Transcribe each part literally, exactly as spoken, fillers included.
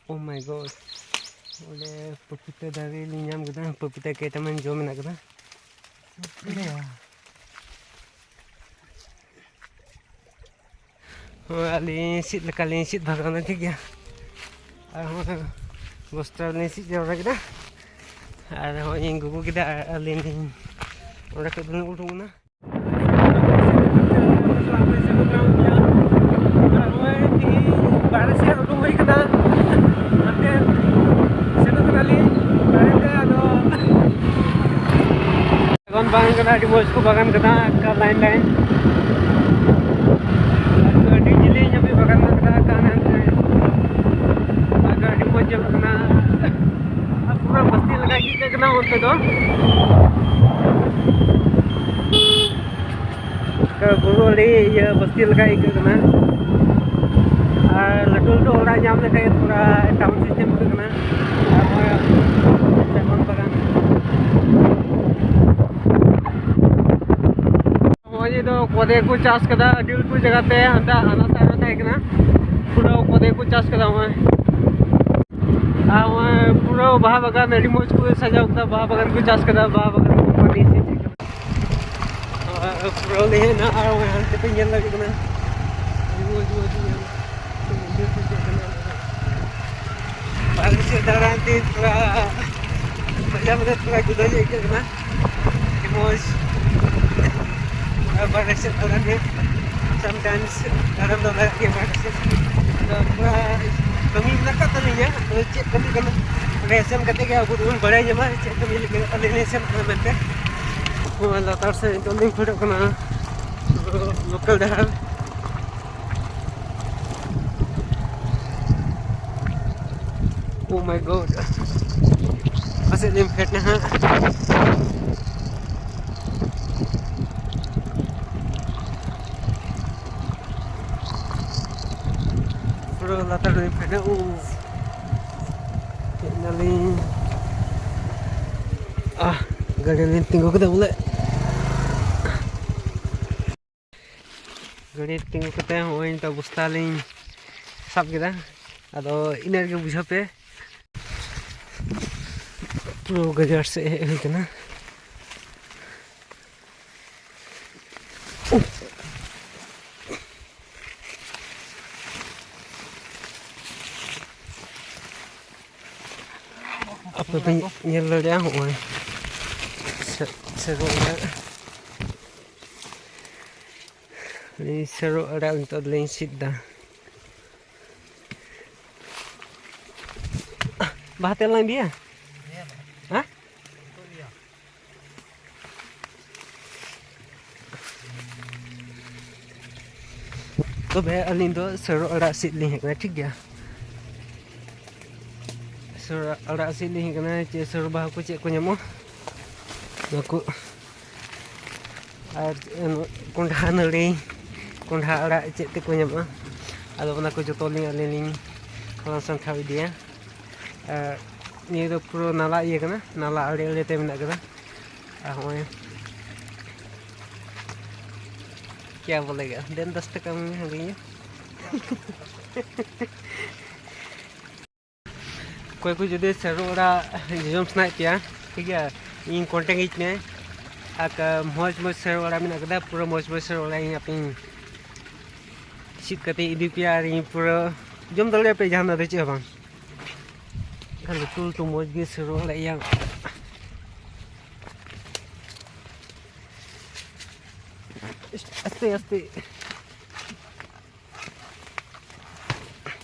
Oh my God, ᱚᱸᱰᱮ ᱯᱟᱯᱤᱛᱟ ᱫᱟᱨᱮ ᱞᱤᱧ ᱧᱟᱢ ᱠᱮᱫᱟ᱾ ᱯᱟᱯᱤᱛᱟ ᱠᱮᱴᱟᱢᱟᱱ ᱡᱚ ᱢᱮᱱᱟᱜ ᱠᱟᱫᱟ᱾ ᱦᱳᱭ, ᱟᱹᱞᱤᱧ ᱥᱤᱫ ᱞᱮᱠᱟᱞᱤᱧ ᱥᱤᱫ ᱵᱷᱟᱜᱟᱣᱱᱟ, ᱴᱷᱤᱠ ᱜᱮᱭᱟ᱾ ᱟᱨ ᱦᱚᱸᱜᱼᱚᱭ ᱵᱚᱥᱛᱟ ᱞᱤᱧ ᱥᱤᱫ ᱡᱟᱣᱨᱟ ᱠᱮᱫᱟ᱾ ᱟᱨ ᱦᱚᱸᱜᱼᱚᱭ ᱤᱧ ᱜᱩᱜᱩ ᱠᱮᱫᱟ ᱟᱨ ᱟᱹᱞᱤᱧ ᱞᱤᱧ ᱚᱸᱰᱮ ᱠᱷᱚᱡ ᱫᱚᱞᱤᱧ ᱩᱰᱩᱠ ᱮᱱᱟ᱾ ᱵᱟᱦᱨᱮ ᱥᱮᱫ ᱩᱰᱩᱠ ᱦᱩᱭ ᱠᱟᱱᱟ᱾ ᱦᱟᱱᱛᱮ ᱥᱮᱱᱚᱜ ᱠᱟᱱᱟᱞᱤᱧ ᱵᱟᱦᱨᱮ ᱛᱮ, ᱟᱫᱚ ᱵᱟᱜᱟᱱ, ᱵᱟᱜᱟᱱ ᱠᱟᱱᱟ, ᱟᱹᱰᱤ ᱢᱚᱡᱽ ᱠᱚ ᱵᱟᱜᱟᱱ ᱠᱟᱱᱟ, ᱮᱠᱟᱞ line line᱾ ᱟᱹᱰᱤ ᱡᱤᱞᱤᱧ ᱦᱟᱹᱵᱤᱡ ᱵᱟᱜᱟᱱ ᱠᱟᱱᱟ, ᱮᱠᱟᱞ ᱦᱟᱱᱛᱮ᱾ ᱟᱫᱚ ᱟᱹᱰᱤ ᱢᱚᱡᱽ ᱧᱮᱞᱚᱜ ᱠᱟᱱᱟ᱾ ᱟᱨ ᱯᱩᱨᱟᱹ ᱵᱟᱥᱛᱤ ᱞᱮᱠᱟ ᱜᱮ ᱟᱹᱭᱠᱟᱹᱜ ᱠᱟᱱᱟ ᱚᱱᱛᱮ ᱫᱚ᱾ ᱵᱩᱨᱩ ᱟᱹᱰᱤ ᱤᱭᱟᱹ ᱵᱟᱥᱛᱤ ᱞᱮᱠᱟ ᱟᱹᱭᱠᱟᱹᱜ ᱠᱟᱱᱟ᱾ ᱟᱨ ᱞᱟᱹᱴᱩ ᱞᱟᱹᱴᱩ ᱚᱲᱟᱜ ᱧᱟᱢ ᱞᱮᱠᱷᱟᱡ ᱛᱷᱚᱲᱟ town system ᱟᱹᱭᱠᱟᱹᱜ ᱠᱟᱱᱟ᱾ ᱟᱨ ᱱᱚᱜᱼᱚᱭ ᱥᱟᱜᱚᱱ ᱵᱟᱜᱟᱱ᱾ ᱱᱚᱜᱼᱚᱭ ᱫᱚ ᱠᱚᱫᱮ ᱠᱚ ᱪᱟᱥ ᱠᱟᱫᱟ, ᱟᱹᱰᱤ ᱞᱟᱹᱴᱩ ᱡᱟᱭᱜᱟ ᱛᱮ, ᱦᱟᱱᱟ ᱦᱟᱱᱟ ᱥᱟᱭᱤᱰ ᱨᱮ ᱛᱟᱦᱮᱸ ᱠᱟᱱᱟ, ᱯᱩᱨᱟᱹ ᱠᱚᱫᱮ ᱠᱚ ᱪᱟᱥ ᱠᱟᱫᱟ᱾ ᱱᱚᱜᱼᱚᱭ ᱟᱨ ᱱᱚᱜᱼᱚᱭ ᱯᱩᱨᱟᱹ ᱵᱟᱦᱟ ᱵᱟᱜᱟᱱ ᱟᱹᱰᱤ ᱢᱚᱡᱽ ᱠᱚ ᱥᱟᱡᱟᱣ ᱠᱟᱫᱟ, ᱵᱟᱦᱟ ᱵᱟᱜᱟᱱ ᱠᱚ ᱪᱟᱥ ᱠᱟᱫᱟ, ᱵᱟᱦᱟ ᱵᱟᱜᱟᱱ ᱠᱚᱢᱯᱟᱱᱤ ᱥᱮ ᱪᱮᱫ ᱠᱟᱱᱟ᱾ ᱟᱨ ᱯᱩᱨᱟᱹ ᱞᱮ ᱦᱮᱡ ᱮᱱᱟ ᱟᱨ ᱱᱚᱜᱼᱚᱭ ᱦᱟᱱᱛᱮ ᱯᱮ ᱧᱮᱞ ᱫᱟᱲᱮᱭᱟᱜ ᱠᱟᱱᱟ, ᱟᱹᱰᱤ ᱢᱚᱡᱽ ᱢᱚᱡᱽ ᱧᱮᱞ ᱢᱚᱱᱫᱤᱨ ᱠᱚ ᱪᱮᱫ ᱠᱟᱱᱟ᱾ ᱵᱟᱦᱨᱮ ᱥᱮᱫ ᱫᱟᱬᱟᱱ ᱫᱤᱱ ᱛᱷᱚᱲᱟ ᱢᱚᱡᱟ ᱵᱚᱞᱮ ᱛᱷᱚᱲᱟ ᱡᱩᱫᱟᱹ ᱧᱚᱜ ᱟᱹᱭᱠᱟᱹᱜ ᱠᱟᱱᱟ᱾ ᱟᱹᱰᱤ ᱢᱚᱡᱽ᱾ ᱟᱨ ᱵᱟᱦᱨᱮ ᱥᱮᱫ ᱫᱟᱬᱟᱱ ᱜᱮ sometimes ᱫᱟᱬᱟᱱ ᱫᱚ ᱞᱟᱜᱟᱜ ᱜᱮᱭᱟ ᱵᱟᱦᱨᱮ ᱥᱮᱫ᱾ ᱟᱫᱚ ᱛᱷᱚᱲᱟ ᱠᱟᱹᱢᱤ ᱢᱮᱱᱟᱜ ᱟᱠᱟᱫ ᱛᱟᱹᱞᱤᱧᱟ, ᱟᱫᱚ ᱪᱮᱫ ᱠᱟᱹᱢᱤ ᱠᱟᱱᱟ ᱚᱸᱰᱮ ᱥᱮᱱ ᱠᱟᱛᱮ ᱜᱮ ᱟᱵᱚ ᱫᱚᱵᱚᱱ ᱵᱟᱲᱟᱭ ᱧᱟᱢᱟ ᱪᱮᱫ ᱠᱟᱹᱢᱤ ᱞᱟᱹᱜᱤᱫ ᱟᱹᱞᱤᱧ ᱞᱤᱧ ᱥᱮᱱ ᱠᱟᱱᱟ ᱢᱮᱱᱛᱮ᱾ ᱱᱚᱣᱟ ᱞᱟᱛᱟᱨ ᱥᱮᱫ ᱱᱤᱛᱚᱜ ᱞᱤᱧ ᱯᱷᱮᱰᱚᱜ ᱠᱟᱱᱟ᱾ ᱞᱳᱠᱟᱞ ᱰᱟᱦᱟᱨ᱾ Oh my God, ᱯᱟᱥᱮᱡ ᱞᱤᱧ ᱯᱷᱮᱰ ᱱᱟ ᱦᱟᱸᱜ᱾ ᱯᱩᱨᱟᱹ ᱞᱟᱛᱟᱨ ᱨᱮ ᱯᱷᱮᱰ ᱱᱟ᱾ ᱩᱯᱷ᱾ ᱦᱮᱡ ᱱᱟᱞᱤᱧ᱾ ᱟᱦ, ᱜᱟᱹᱰᱤ ᱞᱤᱧ ᱛᱤᱸᱜᱩ ᱠᱮᱫᱟ ᱵᱚᱞᱮ᱾ ᱜᱟᱹᱰᱤ ᱛᱤᱸᱜᱩ ᱠᱟᱛᱮ ᱦᱚᱸᱜᱼᱚᱭ ᱱᱤᱛᱚᱜ ᱵᱚᱥᱛᱟ ᱞᱤᱧ ᱥᱟᱵ ᱠᱮᱫᱟ᱾ ᱟᱫᱚ ᱤᱱᱟᱹ ᱨᱮᱜᱮ ᱵᱩᱡᱷᱟᱹᱣ ᱯᱮ, ᱯᱩᱨᱟᱹ ᱜᱟᱡᱟᱲ ᱥᱮᱫ ᱦᱮᱡ ᱦᱩᱭ ᱠᱟᱱᱟ᱾ ᱟᱯᱮ ᱯᱮ ᱧᱮᱞ ᱫᱟᱲᱮᱭᱟᱜᱼᱟ, ᱦᱚᱸᱜᱼᱚᱭ ᱥᱮ-, ᱥᱮᱨᱚ ᱚᱲᱟᱜ᱾ ᱟᱹᱞᱤᱧ ᱥᱮᱨᱚ ᱟᱲᱟᱜ ᱱᱤᱛᱚᱜ ᱫᱚᱞᱤᱧ ᱥᱤᱫ ᱮᱫᱟ᱾ ᱵᱟᱦᱟ ᱛᱮᱞ ᱞᱟᱝ ᱤᱫᱤᱭᱟ? ᱦᱮᱸ? ᱛᱚᱵᱮ ᱟᱹᱞᱤᱧ ᱫᱚ ᱥᱮᱨᱚ ᱟᱲᱟᱜ ᱥᱤᱫ ᱞᱤᱧ ᱦᱮᱡ ᱠᱟᱱᱟ, ᱴᱷᱤᱠ ᱜᱮᱭᱟ? ᱥᱮᱨᱚ ᱟᱲᱟᱜ ᱥᱤᱫ ᱞᱤᱧ ᱦᱮᱡ ᱠᱟᱱᱟ, ᱪᱮᱫ ᱥᱮᱨᱚ ᱵᱟᱦᱟ ᱠᱚ ᱪᱮᱫ ᱠᱚ ᱧᱟᱢᱚᱜᱼᱟ, ᱚᱱᱟ ᱠᱚ᱾ ᱟᱨ ᱠᱚᱸᱰᱷᱟ ᱱᱟᱹᱲᱤ, ᱠᱚᱸᱰᱷᱟ ᱟᱲᱟᱜ ᱪᱮᱫ ᱛᱮᱠᱚ ᱧᱟᱢᱚᱜᱼᱟ, ᱟᱫᱚ ᱚᱱᱟ ᱠᱚ ᱡᱚᱛᱚ ᱞᱤᱧ ᱟᱹᱞᱤᱧ ᱞᱤᱧ ᱦᱟᱞᱟᱝ ᱥᱟᱢᱴᱷᱟᱣ ᱤᱫᱤᱭᱟ᱾ ᱟᱨ ᱱᱤᱭᱟᱹ ᱫᱚ ᱯᱩᱨᱟᱹ ᱱᱟᱞᱟ ᱤᱭᱟᱹ ᱠᱟᱱᱟ, ᱱᱟᱞᱟ ᱟᱲᱮ ᱟᱲᱮ ᱛᱮ ᱢᱮᱱᱟᱜ ᱠᱟᱫᱟ᱾ ᱟᱨ ᱦᱚᱸᱜᱼᱚᱭ ᱠᱮᱭᱟ ᱵᱚᱞᱮ ᱜᱮ, ᱫᱮᱱ ᱫᱚᱥ ᱴᱟᱠᱟ ᱮᱢᱟᱹᱧ ᱢᱮ, ᱦᱟᱸᱜ ᱤᱧ ᱚᱠᱚᱭ ᱠᱚ ᱡᱩᱫᱤ ᱥᱮᱨᱚ ᱟᱲᱟᱜ ᱡᱚᱡᱚᱢ ᱥᱟᱱᱟᱭᱮᱫ ᱯᱮᱭᱟ, ᱴᱷᱤᱠ ᱜᱮᱭᱟ, ᱤᱧ contact ᱤᱧ ᱯᱮ᱾ ᱟᱨ ᱢᱚᱡᱽ ᱢᱚᱡᱽ ᱥᱮᱨᱚ ᱟᱲᱟᱜ ᱢᱮᱱᱟᱜ ᱠᱟᱫᱟ, ᱯᱩᱨᱟᱹ ᱢᱚᱡᱽ ᱢᱚᱡᱽ ᱥᱮᱨᱚ ᱟᱲᱟᱜ ᱤᱧ ᱟᱯᱮᱧ ᱥᱤᱫ ᱠᱟᱛᱮ ᱤᱫᱤ ᱯᱮᱭᱟ, ᱟᱨ ᱤᱧ ᱯᱩᱨᱟᱹ ᱡᱚᱢ ᱫᱟᱲᱮᱭᱟᱜ ᱯᱮ, ᱡᱟᱦᱟᱱᱟᱜ ᱫᱚ ᱪᱮᱫ ᱦᱚᱸ ᱵᱟᱝ᱾ ᱮᱱᱠᱷᱟᱱ ᱞᱟᱹᱴᱩ ᱞᱟᱹᱴᱩ ᱢᱚᱡᱽ ᱜᱮ ᱥᱮᱨᱚ ᱟᱲᱟᱜ ᱤᱭᱟᱹ᱾ ᱟᱥᱛᱮ ᱟᱥᱛᱮ᱾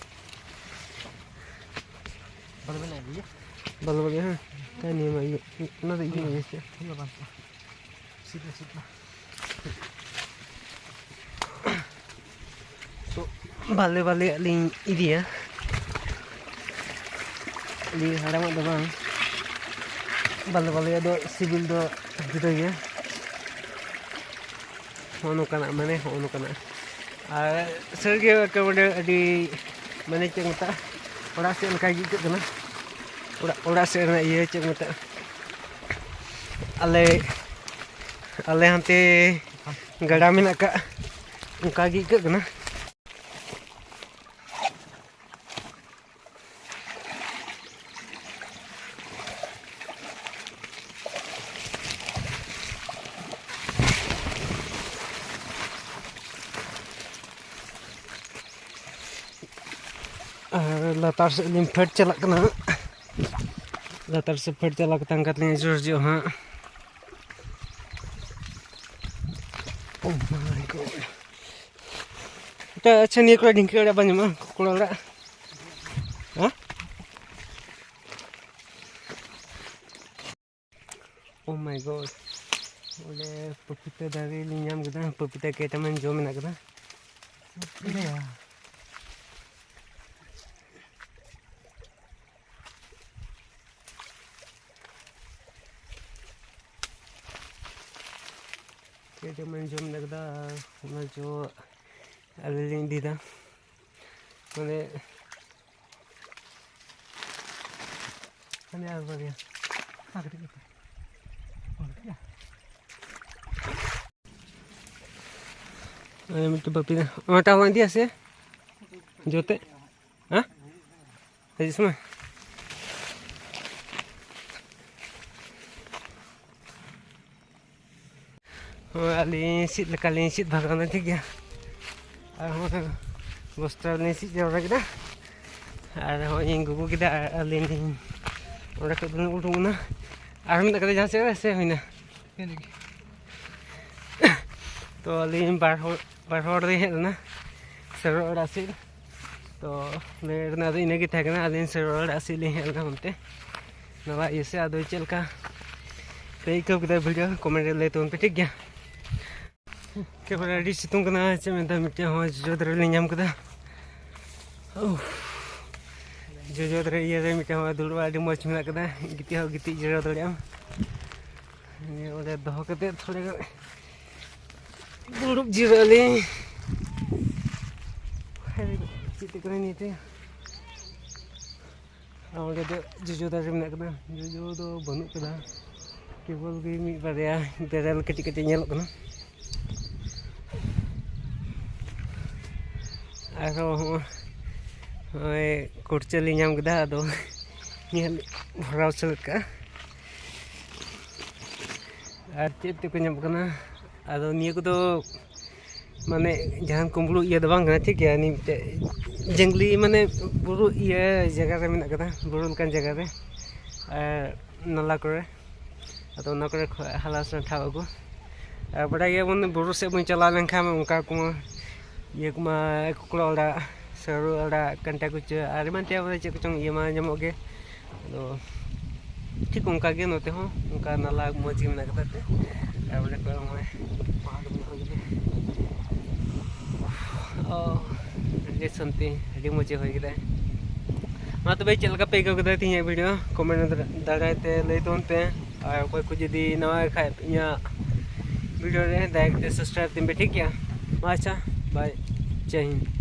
ᱵᱟᱞᱮ ᱵᱟᱞᱮ, ᱦᱮᱸ? ᱛᱟᱭ ᱱᱤᱭᱟᱹ ᱢᱟ ᱤᱭᱟᱹ, ᱚᱱᱟ ᱫᱚ ᱤᱭᱟᱹ ᱜᱮ ᱥᱮ? ᱥᱤᱫ ᱢᱮ, ᱥᱤᱫ ᱢᱮ᱾ ᱛᱚ, ᱵᱟᱞᱮ ᱵᱟᱞᱮᱭᱟᱜ ᱞᱤᱧ ᱤᱫᱤᱭᱟ᱾ ᱟᱹᱞᱤᱧ ᱦᱟᱲᱟᱢᱟᱜ ᱫᱚ ᱵᱟᱝ, ᱵᱟᱞᱮ ᱵᱟᱞᱮᱭᱟᱜ ᱫᱚ ᱥᱤᱵᱤᱞ ᱫᱚ ᱡᱩᱫᱟᱹ ᱜᱮᱭᱟ᱾ ᱦᱚᱸᱜᱼᱚ ᱱᱚᱝᱠᱟᱱᱟᱜ, ᱢᱟᱱᱮ ᱦᱚᱸᱜᱼᱚ ᱱᱚᱝᱠᱟᱱᱟᱜ᱾ ᱟᱨ ᱥᱟᱹᱨᱤᱜᱮ ᱮᱠᱮᱵᱟᱨᱮ ᱟᱹᱰᱤ, ᱢᱟᱱᱮ ᱪᱮᱫ ᱠᱚ ᱢᱮᱛᱟᱜᱼᱟ, ᱚᱲᱟᱜ ᱥᱮᱫ ᱞᱮᱠᱟ ᱜᱮ ᱟᱹᱭᱠᱟᱹᱜ ᱠᱟᱱᱟ᱾ ᱚᱲᱟᱜ, ᱚᱲᱟᱜ ᱥᱮᱫ ᱨᱮᱱᱟᱜ ᱤᱭᱟᱹ ᱪᱮᱫ ᱠᱚ ᱢᱮᱛᱟᱜᱼᱟ, ᱟᱞᱮ, ᱟᱞᱮ ᱦᱟᱱᱛᱮ ᱜᱟᱰᱟ ᱢᱮᱱᱟᱜ ᱠᱟᱜ, ᱚᱱᱠᱟ ᱜᱮ ᱟᱹᱭᱠᱟᱹᱜ ᱠᱟᱱᱟ᱾ ᱟᱨ ᱞᱟᱛᱟᱨ ᱥᱮᱫ ᱞᱤᱧ ᱯᱷᱮᱰ ᱪᱟᱞᱟᱜ ᱠᱟᱱᱟ᱾ ᱞᱟᱛᱟᱨ ᱥᱮᱫ ᱯᱷᱮᱰ ᱪᱟᱞᱟᱣ ᱠᱟᱛᱮ ᱚᱱᱠᱟ ᱛᱮᱞᱤᱧ ᱟᱹᱪᱩᱨ ᱦᱤᱡᱩᱜᱼᱟ ᱦᱟᱸᱜ᱾ Oh my God. ᱟᱪᱪᱷᱟ, ᱟᱪᱪᱷᱟ, ᱱᱤᱭᱟᱹ ᱠᱚᱨᱮ ᱰᱷᱤᱝᱠᱤ ᱚᱲᱟᱜ ᱵᱟᱝ ᱧᱟᱢᱚᱜᱼᱟ? ᱠᱚᱠᱲᱟ ᱚᱲᱟᱜ? ᱦᱮᱸ? Oh my God. ᱚᱸᱰᱮ ᱯᱟᱯᱤᱛᱟ ᱫᱟᱨᱮ ᱞᱤᱧ ᱧᱟᱢ ᱠᱮᱫᱟ᱾ ᱯᱟᱯᱤᱛᱟ ᱠᱮᱴᱟᱢᱟᱱ ᱡᱚ ᱢᱮᱱᱟᱜ ᱠᱟᱫᱟ᱾ ᱠᱮᱴᱟᱢᱟᱱ ᱡᱚ ᱢᱮᱱᱟᱜ ᱠᱟᱫᱟ᱾ ᱚᱱᱟ ᱡᱚ ᱟᱹᱞᱤᱧ ᱞᱤᱧ ᱤᱫᱤᱭᱮᱫᱟ᱾ ᱢᱟᱱᱮ, ᱦᱟᱱᱮ ᱟᱨ ᱵᱟᱨᱭᱟ᱾ ᱟᱨ ᱠᱟᱹᱴᱤᱡ ᱠᱟᱛᱮ᱾ ᱟᱨ ᱠᱟᱹᱴᱤᱡ ᱜᱟᱱ᱾ ᱟᱨ ᱢᱤᱫᱴᱮᱱ ᱵᱟᱹᱯᱤ ᱫᱚ᱾ ᱚᱱᱟᱴᱟᱜ ᱦᱚᱸ ᱤᱫᱤᱭᱟ ᱥᱮ? ᱡᱚᱛᱮ? ᱦᱮᱸ? ᱦᱤᱡᱩᱜ ᱥᱚᱢᱚᱭ? ᱦᱳᱭ, ᱟᱹᱞᱤᱧ ᱥᱤᱫ ᱞᱮᱠᱟᱞᱤᱧ ᱥᱤᱫ ᱵᱷᱟᱜᱟᱣᱱᱟ, ᱴᱷᱤᱠ ᱜᱮᱭᱟ᱾ ᱟᱨ ᱦᱚᱸᱜᱼᱚᱭ ᱵᱚᱥᱛᱟ ᱞᱤᱧ ᱥᱤᱫ ᱡᱟᱣᱨᱟ ᱠᱮᱫᱟ᱾ ᱟᱨ ᱦᱚᱸᱜᱼᱚᱭ ᱞᱤᱧ ᱜᱩᱜᱩ ᱠᱮᱫᱟ ᱟᱨ ᱟᱹᱞᱤᱧ ᱞᱤᱧ ᱚᱸᱰᱮ ᱠᱷᱚᱡ ᱫᱚᱞᱤᱧ ᱩᱰᱩᱝ ᱮᱱᱟ᱾ ᱟᱨ ᱢᱮᱱᱟᱜ ᱠᱟᱫᱟ ᱡᱟᱦᱟᱸ ᱥᱮᱫ ᱨᱮ ᱥᱮ ᱦᱩᱭᱱᱟ? ᱛᱚ ᱟᱹᱞᱤᱧ ᱵᱟᱨ ᱦᱚᱲ, ᱵᱟᱨ ᱦᱚᱲ ᱞᱤᱧ ᱦᱮᱡ ᱞᱮᱱᱟ ᱥᱮᱨᱣᱟ ᱚᱲᱟᱜ ᱥᱮᱫ᱾ ᱛᱚ ᱞᱟᱹᱭ ᱨᱮᱱᱟᱜ ᱫᱚ ᱤᱱᱟᱹᱜᱮ ᱛᱟᱦᱮᱸ ᱠᱟᱱᱟ᱾ ᱟᱹᱞᱤᱧ ᱥᱮᱨᱣᱟ ᱚᱲᱟᱜ ᱥᱮᱫ ᱞᱤᱧ ᱦᱮᱡ ᱞᱮᱱᱟ ᱚᱱᱛᱮ ᱱᱟᱣᱟ ᱤᱭᱟᱹ ᱥᱮᱫ᱾ ᱟᱫᱚ ᱪᱮᱫ ᱞᱮᱠᱟ ᱯᱮ ᱟᱹᱭᱠᱟᱹᱣ ᱠᱮᱫᱟ ᱵᱷᱤᱰᱤᱭᱳ, ᱠᱚᱢᱮᱱᱴ ᱨᱮ ᱞᱟᱹᱭ ᱛᱟᱵᱚᱱ ᱯᱮ, ᱴᱷᱤᱠ ᱜᱮᱭᱟ? ᱮᱠᱮᱵᱟᱨᱮ ᱟᱹᱰᱤ ᱥᱤᱛᱩᱝ ᱠᱟᱱᱟ, ᱪᱮᱫ ᱢᱮᱱᱫᱟ, ᱢᱤᱫᱴᱮᱱ ᱦᱚᱸ ᱡᱚᱡᱚ ᱫᱟᱨᱮ ᱞᱤᱧ ᱧᱟᱢ ᱠᱮᱫᱟ᱾ ᱩᱯᱷ᱾ ᱡᱚᱡᱚ ᱫᱟᱨᱮ ᱤᱭᱟᱹ ᱨᱮ ᱢᱤᱫᱴᱮᱱ ᱦᱚᱸ ᱫᱩᱲᱩᱵ ᱟᱹᱰᱤ ᱢᱚᱡᱽ ᱢᱮᱱᱟᱜ ᱠᱟᱫᱟ, ᱜᱤᱛᱤᱡ ᱦᱚᱸ ᱜᱤᱛᱤᱡ ᱡᱤᱨᱟᱹᱣ ᱫᱟᱲᱮᱭᱟᱜ ᱟᱢ᱾ ᱱᱤᱭᱟᱹ ᱚᱸᱰᱮ ᱫᱚᱦᱚ ᱠᱟᱛᱮ ᱛᱷᱚᱲᱟ ᱜᱟᱱ ᱫᱩᱲᱩᱵ ᱡᱤᱨᱟᱹᱜ ᱟᱹᱞᱤᱧ᱾ ᱪᱮᱫ ᱛᱮ ᱠᱟᱱᱟ ᱱᱤᱭᱟᱹ ᱛᱮ? ᱟᱨ ᱚᱸᱰᱮ ᱫᱚ ᱡᱚᱡᱚ ᱫᱟᱨᱮ ᱢᱮᱱᱟᱜ ᱠᱟᱫᱟ, ᱡᱚᱡᱚ ᱫᱚ ᱵᱟᱹᱱᱩᱜ ᱠᱟᱫᱟ, ᱠᱮᱵᱚᱞ ᱜᱮ ᱢᱤᱫ ᱵᱟᱨᱭᱟ ᱵᱮᱨᱮᱞ ᱠᱟᱹᱴᱤᱡ ᱠᱟᱹᱴᱤᱡ ᱧᱮᱞᱚᱜ ᱠᱟᱱᱟ᱾ ᱟᱨᱦᱚᱸ ᱦᱚᱸᱜᱼᱚᱭ ᱠᱩᱲᱪᱟᱹ ᱞᱤᱧ ᱧᱟᱢ ᱠᱮᱫᱟ, ᱟᱫᱚ ᱱᱤᱭᱟᱹ ᱞᱤᱧ ᱵᱷᱚᱨᱟᱣ ᱥᱟᱹᱛ ᱠᱟᱜᱼᱟ᱾ ᱟᱨ ᱪᱮᱫ ᱛᱮᱠᱚ ᱧᱟᱢᱚᱜ ᱠᱟᱱᱟ, ᱟᱫᱚ ᱱᱤᱭᱟᱹ ᱠᱚᱫᱚ ᱢᱟᱱᱮ ᱡᱟᱦᱟᱱ ᱠᱩᱢᱵᱽᱲᱩ ᱤᱭᱟᱹ ᱫᱚ ᱵᱟᱝ ᱠᱟᱱᱟ, ᱴᱷᱤᱠ ᱜᱮᱭᱟ᱾ ᱱᱤᱭᱟᱹ ᱢᱤᱫᱴᱮᱡ ᱡᱟᱝᱞᱤ, ᱢᱟᱱᱮ ᱵᱩᱨᱩ ᱤᱭᱟᱹ ᱡᱟᱭᱜᱟ ᱨᱮ ᱢᱮᱱᱟᱜ ᱠᱟᱫᱟ, ᱵᱩᱨᱩ ᱞᱮᱠᱟᱱ ᱡᱟᱭᱜᱟ ᱨᱮ, ᱟᱨ ᱱᱟᱞᱟ ᱠᱚᱨᱮ᱾ ᱟᱫᱚ ᱚᱱᱟ ᱠᱚᱨᱮ ᱠᱷᱚᱡ ᱦᱟᱞᱟᱥ ᱱᱟᱴᱷᱟᱣ ᱟᱹᱜᱩ᱾ ᱟᱨ ᱵᱟᱰᱟᱭ ᱜᱮᱭᱟᱵᱚᱱ, ᱵᱩᱨᱩ ᱥᱮᱫ ᱵᱚᱱ ᱪᱟᱞᱟᱣ ᱞᱮᱱᱠᱷᱟᱱ ᱚᱱᱠᱟ ᱠᱚᱢᱟ ᱤᱭᱟᱹ ᱠᱚᱢᱟ, ᱠᱚᱠᱲᱟ ᱚᱲᱟᱜ, ᱥᱟᱹᱨᱩ ᱚᱲᱟᱜ, ᱠᱟᱱᱴᱟ ᱠᱩᱪᱟᱹ ᱟᱨ ᱮᱢᱟᱱ ᱛᱮᱭᱟᱜ ᱵᱚᱞᱮ ᱪᱮᱫ ᱠᱚᱪᱚᱝ ᱤᱭᱟᱹ ᱢᱟ ᱧᱟᱢᱚᱜ ᱜᱮ᱾ ᱟᱫᱚ ᱴᱷᱤᱠ ᱚᱱᱠᱟ ᱜᱮ ᱱᱚᱛᱮ ᱦᱚᱸ ᱚᱱᱠᱟ ᱱᱟᱞᱟ ᱢᱚᱡᱽ ᱜᱮ ᱢᱮᱱᱟᱜ ᱠᱟᱫᱟ ᱛᱮ᱾ ᱟᱨ ᱚᱸᱰᱮ ᱠᱷᱚᱡ ᱦᱚᱸᱜᱼᱚᱭ ᱯᱟᱦᱟᱲ ᱢᱮᱱᱟᱜᱼᱟ, ᱚᱸᱰᱮ ᱜᱮ᱾ ᱚ, ᱟᱹᱰᱤ ᱥᱟᱱᱛᱤ, ᱟᱹᱰᱤ ᱢᱚᱡᱽ ᱮ ᱦᱩᱭ ᱠᱮᱫᱟᱭ᱾ ᱢᱟ ᱛᱚᱵᱮ, ᱪᱮᱫ ᱞᱮᱠᱟ ᱯᱮ ᱟᱹᱭᱠᱟᱹᱣ ᱠᱮᱫᱟ ᱛᱮᱦᱮᱧᱟᱜ ᱵᱷᱤᱰᱤᱭᱳ? ᱠᱚᱢᱮᱱᱴ ᱫᱟᱨᱟᱭ ᱛᱮ ᱞᱟᱹᱭ ᱛᱟᱵᱚᱱ ᱯᱮ᱾ ᱟᱨ ᱚᱠᱚᱭ ᱠᱚ ᱡᱩᱫᱤ ᱱᱟᱣᱟ ᱠᱷᱟᱡ ᱤᱧᱟᱹᱜ ᱵᱷᱤᱰᱤᱭᱳ ᱨᱮ, ᱫᱟᱭᱟ ᱠᱟᱛᱮ ᱥᱟᱵᱥᱠᱨᱟᱭᱤᱵ ᱛᱤᱧ ᱯᱮ, ᱴᱷᱤᱠ ᱜᱮᱭᱟ? ᱢᱟ ᱟᱪᱪᱷᱟ, ᱵᱟᱭ, ᱡᱟᱭ ᱦᱤᱱᱫ᱾